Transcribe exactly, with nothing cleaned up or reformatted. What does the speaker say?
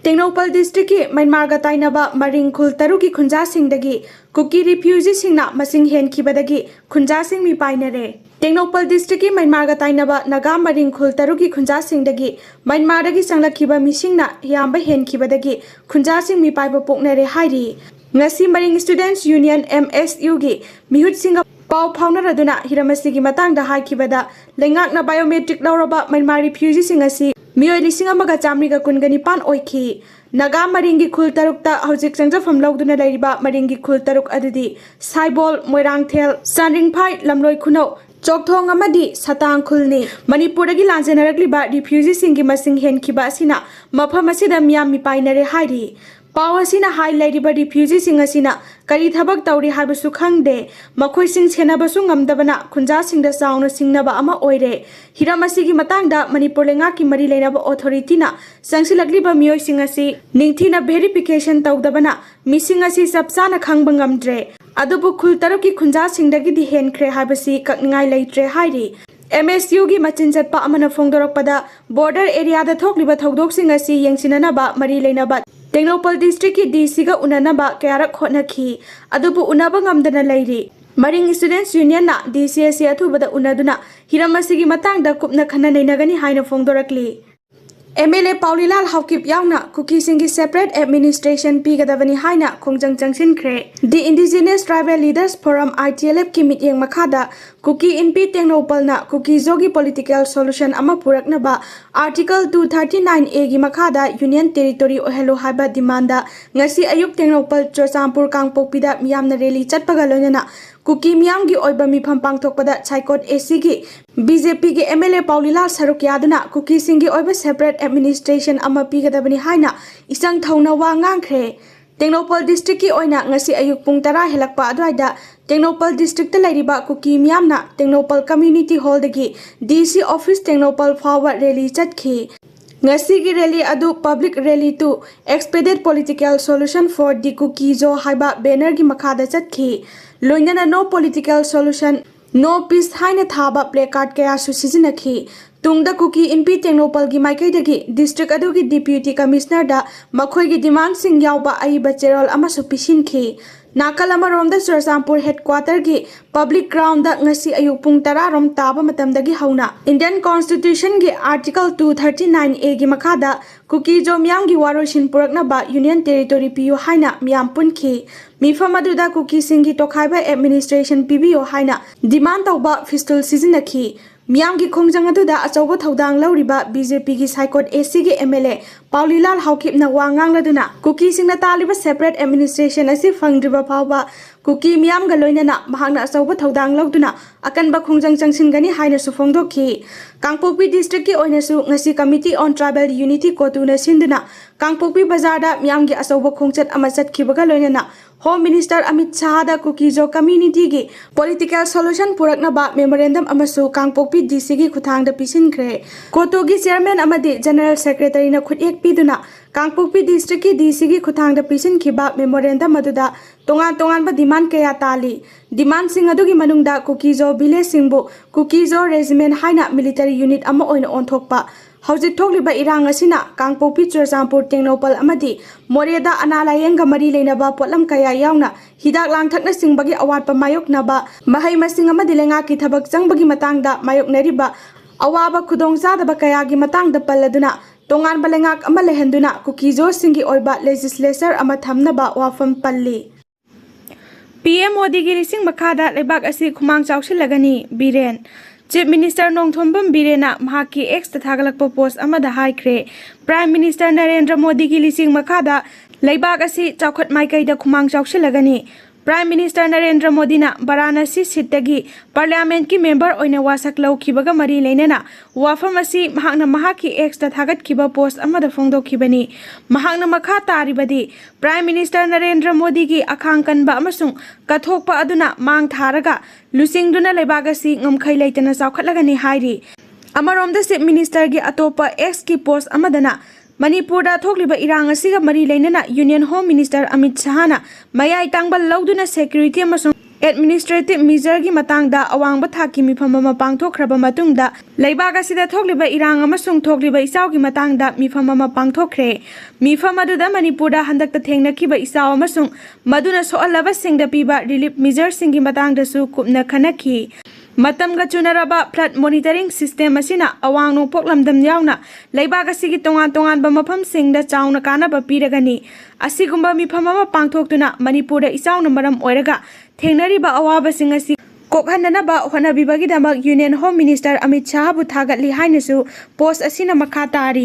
ꯇꯦꯡꯅꯧꯄꯜ ꯗꯤꯁꯇ꯭ꯔꯤꯛꯀꯤ ꯃ꯭ꯌꯥꯟꯃꯥꯔꯒ ꯇꯥꯏꯅꯕ ꯃꯔꯤꯡ ꯈꯨꯜ ꯇꯔꯨꯛꯀꯤ ꯈꯨꯟꯖꯥꯁꯤꯡꯗꯒꯤ ꯀꯨꯀꯤ ꯔꯤꯐ꯭ꯌꯨꯖꯤꯁꯤꯡꯅ ꯃꯁꯤꯡ ꯍꯦꯟꯈꯤꯕꯗꯒꯤ ꯈꯨꯟꯖꯥꯁꯤꯡ ꯃꯤꯄꯥꯏꯅꯔꯦ꯫ ꯇꯦꯡꯅꯧꯄꯜ ꯗꯤꯁꯇ꯭ꯔꯤꯛꯀꯤ ꯃ꯭ꯌꯥꯟꯃꯥꯔꯒ ꯇꯥꯏꯅꯕ ꯅꯥꯒꯥ ꯃꯔꯤꯡ ꯈꯨꯜ ꯇꯔꯨꯛꯀꯤ ꯈꯨꯟꯖꯥꯁꯤꯡꯗꯒꯤ ꯃ꯭ꯌꯥꯟꯃꯥꯔꯗꯒꯤ ꯆꯪꯂꯛꯈꯤꯕ ꯃꯤꯁꯤꯡꯅ ꯌꯥꯝꯕ ꯍꯦꯟꯈꯤꯕꯗꯒꯤ ꯈꯨꯟꯖꯥꯁꯤꯡ ꯃꯤꯄꯥꯏꯕ ꯄꯣꯛꯅꯔꯦ ꯍꯥꯏꯔꯤ꯫ ꯉꯁꯤ ꯃꯔꯤꯡ Students Union, M S U, ꯒꯤ ꯃꯤꯍꯨꯠꯁꯤꯡꯒ ꯄꯥꯎ ꯐꯥꯎꯅꯔꯗꯨꯅ ꯍꯤꯔꯝ ꯑꯁꯤꯒꯤ ꯃꯇꯥꯡꯗ ꯍꯥꯏꯈꯤꯕꯗ, ꯂꯩꯉꯥꯛꯅ biometric ꯂꯧꯔꯕ ꯃ꯭ꯌꯥꯟꯃꯥꯔ ꯔꯤꯐ꯭ꯌꯨꯖꯤꯁꯤꯡ ꯑꯁꯤ ꯃꯤꯑꯣꯏ ꯂꯤꯁꯤꯡ ꯑꯃꯒ ꯆꯥꯃꯔꯤꯒ ꯀꯨꯟꯒ ꯅꯤꯄꯥꯟ ꯑꯣꯏꯈꯤ꯫ ꯅꯥꯒꯥ ꯃꯔꯤꯡꯒꯤ ꯈꯨꯜ ꯇꯔꯨꯛꯇ ꯍꯧꯖꯤꯛ ꯆꯪꯖꯐꯝ ꯂꯧꯗꯨꯅ ꯂꯩꯔꯤꯕ ꯃꯔꯤꯡꯒꯤ ꯈꯨꯜ ꯇꯔꯨꯛ ꯑꯗꯨꯗꯤ ꯁꯥꯏꯕꯣꯜ, ꯃꯣꯏꯔꯥꯡꯊꯦꯜ, ꯆꯥꯟꯔꯤꯡꯐꯥꯏ, ꯂꯝꯂꯣꯏ ꯈꯨꯅꯧ, ꯆꯣꯛꯊꯣꯡ ꯑꯃꯗꯤ ꯁꯇꯥꯡ ꯈꯨꯜꯅꯤ꯫ ꯃꯅꯤꯄꯨꯔꯗꯒꯤ ꯂꯥꯟꯖꯦꯟꯅꯔꯛꯂꯤꯕ ꯔꯤꯐ꯭ꯌꯨꯖꯤꯁꯤꯡꯒꯤ ꯃꯁꯤꯡ ꯍꯦꯟꯈꯤꯕ ꯑꯁꯤꯅ ꯃꯐꯝ ꯑꯁꯤꯗ ꯃꯤꯌꯥꯝ ꯃꯤꯄꯥꯏꯅꯔꯦ ꯍꯥꯏꯔꯤ꯫ ꯄꯥꯎ ꯑꯁꯤꯅ ꯍꯥꯏ, ꯂꯩꯔꯤꯕ ꯔꯤꯐ꯭ꯌꯨꯖꯤꯁꯤꯡ ꯑꯁꯤꯅ ꯀꯔꯤ ꯊꯕꯛ ꯇꯧꯔꯤ ꯍꯥꯏꯕꯁꯨ ꯈꯪꯗꯦ꯫ ꯃꯈꯣꯏꯁꯤꯡ ꯁꯦꯟꯅꯕꯁꯨ ꯉꯝꯗꯕꯅ ꯈꯨꯟꯖꯥꯁꯤꯡꯗ ꯆꯥꯎꯅ ꯁꯤꯡꯅꯕ ꯑꯃ ꯑꯣꯏꯔꯦ꯫ ꯍꯤꯔꯝ ꯑꯁꯤꯒꯤ ꯃꯇꯥꯡꯗ ꯃꯅꯤꯄꯨꯔ ꯂꯩꯉꯥꯛꯀꯤ ꯃꯔꯤ ꯂꯩꯅꯕ ꯑꯣꯊꯣꯔꯤꯇꯤꯅ ꯆꯪꯁꯤꯜꯂꯛꯂꯤꯕ ꯃꯤꯑꯣꯏꯁꯤꯡ ꯑꯁꯤ ꯅꯤꯡꯊꯤꯅ ꯚꯦꯔꯤꯐꯤꯀꯦꯁꯟ ꯇꯧꯗꯕꯅ ꯃꯤꯁꯤꯡ ꯑꯁꯤ ꯆꯞ ꯆꯥꯅ ꯈꯪꯕ ꯉꯝꯗ꯭ꯔꯦ꯫ ꯑꯗꯨꯕꯨ ꯈꯨꯜ ꯇꯔꯨꯛꯀꯤ ꯈꯨꯟꯖꯥꯁꯤꯡꯗꯒꯤꯗꯤ ꯍꯦꯟꯈ꯭ꯔꯦ ꯍꯥꯏꯕꯁꯤ ꯀꯛꯅꯤꯡꯉꯥꯏ ꯂꯩꯇ꯭ꯔꯦ ꯍꯥꯏꯔꯤ꯫ M S U ꯒꯤ ꯃꯆꯤꯟ ꯆꯠꯄ ꯑꯃꯅ ꯐꯣꯡꯗꯣꯔꯛꯄꯗ, ꯕꯣꯔꯗꯔ ꯑꯦꯔꯤꯌꯥꯗ ꯊꯣꯛꯂꯤꯕ ꯊꯧꯗꯣꯛꯁꯤꯡ ꯑꯁꯤ ꯌꯦꯡꯁꯤꯟꯅꯅꯕ ꯃꯔꯤ ꯂꯩꯅꯕ ꯇꯦꯡꯅꯧꯄꯜ ꯗꯤꯁꯇ꯭ꯔꯤꯛꯀꯤ D C ꯒ ꯎꯅꯅꯕ ꯀꯌꯥꯔꯛ ꯍꯣꯠꯅꯈꯤ, ꯑꯗꯨꯕꯨ ꯎꯅꯕ ꯉꯝꯗꯅ ꯂꯩꯔꯤ꯫ ꯃꯔꯤꯡ Students Union ꯅ D C ꯑꯁꯤ ꯑꯊꯨꯕꯗ ꯎꯅꯗꯨꯅ ꯍꯤꯔꯝ ꯑꯁꯤꯒꯤ ꯃꯇꯥꯡꯗ ꯀꯨꯞꯅ ꯈꯟꯅ ꯅꯩꯅꯒꯅꯤ ꯍꯥꯏꯅ ꯐꯣꯡꯗꯣꯔꯛꯂꯤ꯫ M L A ꯄꯥꯎꯂꯤꯂꯥꯜ ꯍꯥꯎꯀꯤꯞ ꯌꯥꯎꯅ ꯀꯨꯀꯤꯁꯤꯡꯒꯤ separate administration ꯄꯤꯒꯗꯕꯅꯤ ꯍꯥꯏꯅ ꯈꯣꯡꯖꯪ ꯆꯪꯁꯤꯟꯈ꯭ꯔꯦ꯫ The Indigenous Tribal Leaders Forum, I T L F ꯀꯤ ꯃꯤꯠꯌꯦꯡ ꯃꯈꯥꯗ ꯀꯨꯀꯤ ꯏꯟꯄꯤ ꯇꯦꯡꯅꯧꯄꯜꯅ ꯀꯨꯀꯤꯖꯣꯒꯤ political solution ꯑꯃ ꯄꯨꯔꯛꯅꯕ Article two thirty nine A ꯒꯤ ꯃꯈꯥꯗ Union Territory ꯑꯣꯏꯍꯜꯂꯨ ꯍꯥꯏꯕ demand ꯉꯁꯤ ꯑꯌꯨꯛ ꯇꯦꯡꯅꯧꯄꯜ, ꯆꯨꯔꯆꯥꯟꯄꯨꯔ, ꯀꯥꯡꯄꯣꯛꯄꯤꯗ ꯃꯤꯌꯥꯝꯅ rally ꯆꯠꯄꯒ ꯂꯣꯏꯅꯅ ꯀꯨꯀꯤ ꯃꯤꯌꯥꯝꯒꯤ ꯑꯣꯏꯕ ꯃꯤꯐꯝ ꯄꯥꯡꯊꯣꯛꯄꯗ ꯁꯥꯏꯀꯣꯠ A C ꯒꯤ B J P ꯒꯤ M L A ꯄꯥꯎꯂꯤꯂꯥꯜ ꯁꯔꯨꯛ ꯌꯥꯗꯨꯅ ꯀꯨꯀꯤꯁꯤꯡꯒꯤ ꯑꯣꯏꯕ separate administration ꯑꯃ ꯄꯤꯒꯗꯕꯅꯤ ꯍꯥꯏꯅ ꯏꯆꯪ ꯊꯧꯅ ꯋꯥ ꯉꯥꯡꯈ꯭ꯔꯦ꯫ ꯇꯦꯡꯅꯧꯄꯜ ꯗꯤꯁꯇ꯭ꯔꯤꯛꯀꯤ ꯑꯣꯏꯅ ꯉꯁꯤ ꯑꯌꯨꯛ ꯄꯨꯡ ꯇꯔꯥ ꯍꯦꯜꯂꯛꯄ ꯑꯗꯨꯋꯥꯏꯗ ꯇꯦꯡꯅꯧꯄꯜ ꯗꯤꯁꯇ꯭ꯔꯤꯛꯇ ꯂꯩꯔꯤꯕ ꯀꯨꯀꯤ ꯃꯤꯌꯥꯝꯅ ꯇꯦꯡꯅꯧꯄꯜ Community Hall ꯗꯒꯤ D C office ꯇꯦꯡꯅꯧꯄꯜ ꯐꯥꯎꯕ rally ꯆꯠꯈꯤ꯫ ꯉꯁꯤꯒꯤ rally ꯑꯗꯨ Public Rally to Expedite Political Solution for the Kuki Zo ꯍꯥꯏꯕ banner ꯒꯤ ꯃꯈꯥꯗ ꯆꯠꯈꯤ꯫ ꯂꯣꯏꯅꯅ No Political Solution, No Peace ꯍꯥꯏꯅ ꯊꯥꯕ placard ꯀꯌꯥꯁꯨ ꯁꯤꯖꯤꯟꯅꯈꯤ꯫ ꯇꯨꯡꯗ ꯀꯨꯀꯤ ꯏꯟꯄꯤ ꯇꯦꯡꯅꯧꯄꯜꯒꯤ ꯃꯥꯏꯀꯩꯗꯒꯤ district ꯑꯗꯨꯒꯤ Deputy Commissionerꯗ ꯃꯈꯣꯏꯒꯤ demandꯁꯤꯡ ꯌꯥꯎꯕ ꯑꯏꯕ ꯆꯦꯔꯣꯜ ꯑꯃꯁꯨ ꯄꯤꯁꯤꯟꯈꯤ꯫ ꯅꯥꯀꯜ ꯑꯃꯔꯣꯝꯗ, ꯆꯨꯔꯆꯥꯟꯄꯨꯔ headquarterꯒꯤ public groundꯗ ꯉꯁꯤ ꯑꯌꯨꯛ ꯄꯨꯡ ꯇꯔꯥ ꯔꯣꯝ ꯇꯥꯕ ꯃꯇꯝꯗꯒꯤ ꯍꯧꯅ Indian Constitutionꯒꯤ Article two thirty nine Aꯒꯤ ꯃꯈꯥꯗ ꯀꯨꯀꯤ-ꯖꯣ ꯃꯤꯌꯥꯝꯒꯤ ꯋꯥꯔꯣꯏꯁꯤꯟ ꯄꯨꯔꯛꯅꯕ Union Territory ꯄꯤꯌꯨ ꯍꯥꯏꯅ ꯃꯤꯌꯥꯝ ꯄꯨꯟꯈꯤ꯫ ꯃꯤꯐꯝ ꯑꯗꯨꯗ ꯀꯨꯀꯤꯁꯤꯡꯒꯤ ꯇꯣꯈꯥꯏꯕ administration ꯄꯤꯕꯤꯌꯨ ꯍꯥꯏꯅ demand ꯇꯧꯕ ꯐꯤꯁꯇꯨꯜ ꯁꯤꯖꯤꯟꯅꯈꯤ꯫ ꯃꯤꯌꯥꯝꯒꯤ ꯈꯣꯡꯖꯪ ꯑꯗꯨꯗ ꯑꯆꯧꯕ ꯊꯧꯗꯥꯡ ꯂꯧꯔꯤꯕ BJPꯒꯤ ꯁꯥꯏꯀꯣꯠ ACꯒꯤ MLA ꯄꯥꯎꯂꯤꯂꯥꯜ ꯍꯥꯎꯀꯤꯞꯅ ꯋꯥ ꯉꯥꯡꯂꯗꯨꯅ, ꯀꯨꯀꯤꯁꯤꯡꯅ ꯇꯥꯜꯂꯤꯕ separate administration ꯑꯁꯤ ꯐꯪꯗ꯭ꯔꯤꯕ ꯐꯥꯎꯕ ꯀꯨꯀꯤ ꯃꯤꯌꯥꯝꯒ ꯂꯣꯏꯅꯅ ꯃꯍꯥꯛꯅ ꯑꯆꯧꯕ ꯊꯧꯗꯥꯡ ꯂꯧꯗꯨꯅ ꯑꯀꯟꯕ ꯈꯣꯡꯖꯪ ꯆꯪꯁꯤꯟꯒꯅꯤ ꯍꯥꯏꯅꯁꯨ ꯐꯣꯡꯗꯣꯛꯈꯤ꯫ ꯀꯥꯡꯄꯣꯛꯄꯤ districtꯀꯤ ꯑꯣꯏꯅꯁꯨ ꯉꯁꯤ Committee on Tribal Uniity, COTUꯅ ꯁꯤꯟꯗꯨꯅ ꯀꯥꯡꯄꯣꯛꯄꯤ ꯕꯖꯥꯔꯗ ꯃꯤꯌꯥꯝꯒꯤ ꯑꯆꯧꯕ ꯈꯣꯡꯆꯠ ꯑꯃ ꯆꯠꯈꯤꯕꯒ ꯂꯣꯏꯅꯅ Home Minister Amit ꯁꯥꯍꯗ ꯀꯨꯀꯤ-ꯖꯣ communityꯒꯤ political solution ꯄꯨꯔꯛꯅꯕ memorandum ꯑꯃꯁꯨ ꯀꯥꯡꯄꯣꯛꯄꯤ DCꯒꯤ ꯈꯨꯠꯊꯥꯡꯗ ꯄꯤꯁꯤꯟꯈ꯭ꯔꯦ꯫ COTUꯒꯤ chairman ꯑꯃꯗꯤ general secretaryꯅ ꯈꯨꯠꯌꯦꯛ ꯄꯤꯗꯨꯅ ꯀꯥꯡꯄꯣꯛꯄꯤ districtꯀꯤ DCꯒꯤ ꯈꯨꯠꯊꯥꯡꯗ ꯄꯤꯁꯤꯟꯈꯤꯕ memorandum ꯑꯗꯨꯗ ꯇꯣꯉꯥꯟ ꯇꯣꯉꯥꯟꯕ demand ꯀꯌꯥ ꯇꯥꯜꯂꯤ꯫ Demandꯁꯤꯡ ꯑꯗꯨꯒꯤ ꯃꯅꯨꯡꯗ ꯀꯨꯀꯤ-ꯖꯣ villageꯁꯤꯡꯕꯨ ꯀꯨꯀꯤ-ꯖꯣ regiment ꯍꯥꯏꯅ military unit ꯑꯃ ꯑꯣꯏꯅ ꯑꯣꯟꯊꯣꯛꯄ, ꯍꯧꯖꯤꯛ ꯊꯣꯛꯂꯤꯕ ꯏꯔꯥꯡ ꯑꯁꯤꯅ ꯀꯥꯡꯄꯣꯛꯄꯤ, ꯆꯨꯔꯆꯥꯟꯄꯨꯔ, ꯇꯦꯡꯅꯧꯄꯜ ꯑꯃꯗꯤ ꯃꯣꯔꯦꯗ ꯑꯅꯥ ꯂꯥꯌꯦꯡꯒ ꯃꯔꯤ ꯂꯩꯅꯕ ꯄꯣꯠꯂꯝ ꯀꯌꯥ ꯌꯥꯎꯅ ꯍꯤꯗꯥꯛ ꯂꯥꯡꯊꯛꯅꯆꯤꯡꯕꯒꯤ ꯑꯋꯥꯠꯄ ꯃꯥꯌꯣꯛꯅꯕ, ꯃꯍꯩ ꯃꯁꯤꯡ ꯑꯃꯗꯤ ꯂꯩꯉꯥꯛꯀꯤ ꯊꯕꯛ ꯆꯪꯕꯒꯤ ꯃꯇꯥꯡꯗ ꯃꯥꯌꯣꯛꯅꯔꯤꯕ ꯑꯋꯥꯕ ꯈꯨꯗꯣꯡꯆꯥꯗꯕ ꯀꯌꯥꯒꯤ ꯃꯇꯥꯡꯗ ꯄꯜꯂꯗꯨꯅ ꯇꯣꯉꯥꯟꯕ ꯂꯩꯉꯥꯛ ꯑꯃ ꯂꯩꯍꯟꯗꯨꯅ ꯀꯨꯀꯤ-ꯖꯣꯁꯤꯡꯒꯤ ꯑꯣꯏꯕ legislature ꯑꯃ ꯊꯝꯅꯕ ꯋꯥꯐꯝ ꯄꯜꯂꯤ꯫ ꯄꯤ ꯑꯦꯝ ꯃꯣꯗꯤꯒꯤ ꯂꯤꯁꯤꯡ ꯃꯈꯥꯗ ꯂꯩꯕꯥꯛ ꯑꯁꯤ ꯈꯨꯃꯥꯡ ꯆꯥꯎꯁꯤꯜꯂꯒꯅꯤ, ꯕꯤꯔꯦꯟ꯫ Chief Minister ꯅꯣꯡꯊꯣꯝꯕꯝ ꯕꯤꯔꯦꯟꯅ ꯃꯍꯥꯛꯀꯤ Xꯇ ꯊꯥꯒꯠꯂꯛꯄ post ꯑꯃꯗ ꯍꯥꯏꯈ꯭ꯔꯦ, Prime Minister ꯅꯔꯦꯟꯗ꯭ꯔ ꯃꯣꯗꯤꯒꯤ ꯂꯤꯁꯤꯡ ꯃꯈꯥꯗ ꯂꯩꯕꯥꯛ ꯑꯁꯤ ꯆꯥꯎꯈꯠ ꯃꯥꯏꯀꯩꯗ ꯈꯨꯃꯥꯡ ꯆꯥꯎꯁꯤꯜꯂꯒꯅꯤ꯫ Prime Minister ꯅꯔꯦꯟꯗ꯭ꯔ ꯃꯣꯗꯤꯅ ꯚꯥꯔꯥꯅꯥꯁꯤ seatꯇꯒꯤ Parliamentꯀꯤ member ꯑꯣꯏꯅ ꯋꯥꯁꯛ ꯂꯧꯈꯤꯕꯒ ꯃꯔꯤ ꯂꯩꯅꯅ ꯋꯥꯐꯝ ꯑꯁꯤ ꯃꯍꯥꯛꯅ ꯃꯍꯥꯛꯀꯤ Xꯇ ꯊꯥꯒꯠꯈꯤꯕ post ꯑꯃꯗ ꯐꯣꯡꯗꯣꯛꯈꯤꯕꯅꯤ꯫ ꯃꯍꯥꯛꯅ ꯃꯈꯥ ꯇꯥꯔꯤꯕꯗꯤ, Prime Minister ꯅꯔꯦꯟꯗ꯭ꯔ ꯃꯣꯗꯤꯒꯤ ꯑꯈꯥꯡ ꯀꯟꯕ ꯑꯃꯁꯨꯡ ꯀꯠꯊꯣꯛꯄ ꯑꯗꯨꯅ ꯃꯥꯡ ꯊꯥꯔꯒ ꯂꯨꯆꯤꯡꯗꯨꯅ ꯂꯩꯕꯥꯛ ꯑꯁꯤ ꯉꯝꯈꯩ ꯂꯩꯇꯅ ꯆꯥꯎꯈꯠꯂꯒꯅꯤ ꯍꯥꯏꯔꯤ꯫ ꯑꯃꯔꯣꯝꯗ, Chief Ministerꯒꯤ ꯑꯇꯣꯞꯄ Xꯀꯤ post ꯑꯃꯗꯅ ꯃꯅꯤꯄꯨꯔꯗ ꯊꯣꯛꯂꯤꯕ ꯏꯔꯥꯡ ꯑꯁꯤꯒ ꯃꯔꯤ ꯂꯩꯅꯅ Union Home Minister ꯑꯃꯤꯠ ꯁꯍꯥꯅ ꯃꯌꯥꯏ ꯇꯥꯡꯕ ꯂꯧꯗꯨꯅ security ꯑꯃꯁꯨꯡ ꯑꯦꯗꯃꯤꯅꯤꯁꯇ꯭ꯔꯦꯇꯤꯚ ꯃꯤꯖꯔꯒꯤ ꯃꯇꯥꯡꯗ ꯑꯋꯥꯡꯕ ꯊꯥꯛꯀꯤ ꯃꯤꯐꯝ ꯑꯃ ꯄꯥꯡꯊꯣꯛꯈ꯭ꯔꯕ ꯃꯇꯨꯡꯗ, ꯂꯩꯕꯥꯛ ꯑꯁꯤꯗ ꯊꯣꯛꯂꯤꯕ ꯏꯔꯥꯡ ꯑꯃꯁꯨꯡ ꯊꯣꯛꯂꯤꯕ ꯏꯆꯥꯎꯒꯤ ꯃꯇꯥꯡꯗ ꯃꯤꯐꯝ ꯑꯃ ꯄꯥꯡꯊꯣꯛꯈ꯭ꯔꯦ꯫ ꯃꯤꯐꯝ ꯑꯗꯨꯗ ꯃꯅꯤꯄꯨꯔꯗ ꯍꯟꯗꯛꯇ ꯊꯦꯡꯅꯈꯤꯕ ꯏꯆꯥꯎ ꯑꯃꯁꯨꯡ ꯃꯗꯨꯅ ꯁꯣꯛꯍꯜꯂꯕꯁꯤꯡꯗ ꯄꯤꯕ ꯔꯤꯂꯤꯐ ꯃꯤꯖꯔꯁꯤꯡꯒꯤ ꯃꯇꯥꯡꯗꯁꯨ ꯀꯨꯞꯅ ꯈꯟꯅꯈꯤ꯫ ꯃꯇꯝꯒ ꯆꯨꯅꯔꯕ ꯐ꯭ꯂꯗ ꯃꯣꯅꯤꯇꯔꯤꯡ ꯁꯤꯁꯇꯦꯝ ꯑꯁꯤꯅ ꯑꯋꯥꯡ ꯅꯣꯡꯄꯣꯛ ꯂꯝꯗꯝ ꯌꯥꯎꯅ ꯂꯩꯕꯥꯛ ꯑꯁꯤꯒꯤ ꯇꯣꯉꯥꯟ ꯇꯣꯉꯥꯟꯕ ꯃꯐꯝꯁꯤꯡꯗ ꯆꯥꯎꯅ ꯀꯥꯟꯅꯕ ꯄꯤꯔꯒꯅꯤ꯫ ꯑꯁꯤꯒꯨꯝꯕ ꯃꯤꯐꯝ ꯑꯃ ꯄꯥꯡꯊꯣꯛꯇꯨꯅ ꯃꯅꯤꯄꯨꯔꯗ ꯏꯆꯥꯎꯅ ꯃꯔꯝ ꯑꯣꯏꯔꯒ ꯊꯦꯡꯅꯔꯤꯕ ꯑꯋꯥꯕꯁꯤꯡ ꯑꯁꯤ ꯀꯣꯛꯍꯟꯅꯅꯕ ꯍꯣꯠꯅꯕꯤꯕꯒꯤꯗꯃꯛ ꯌꯨꯅꯤꯌꯟ ꯍꯣꯝ ꯃꯤꯅꯤꯁꯇꯔ ꯑꯃꯤꯠ ꯁꯥꯍꯕꯨ ꯊꯥꯒꯠꯂꯤ ꯍꯥꯏꯅꯁꯨ ꯄꯣꯁ꯭ꯠ ꯑꯁꯤꯅ ꯃꯈꯥ ꯇꯥꯔꯤ꯫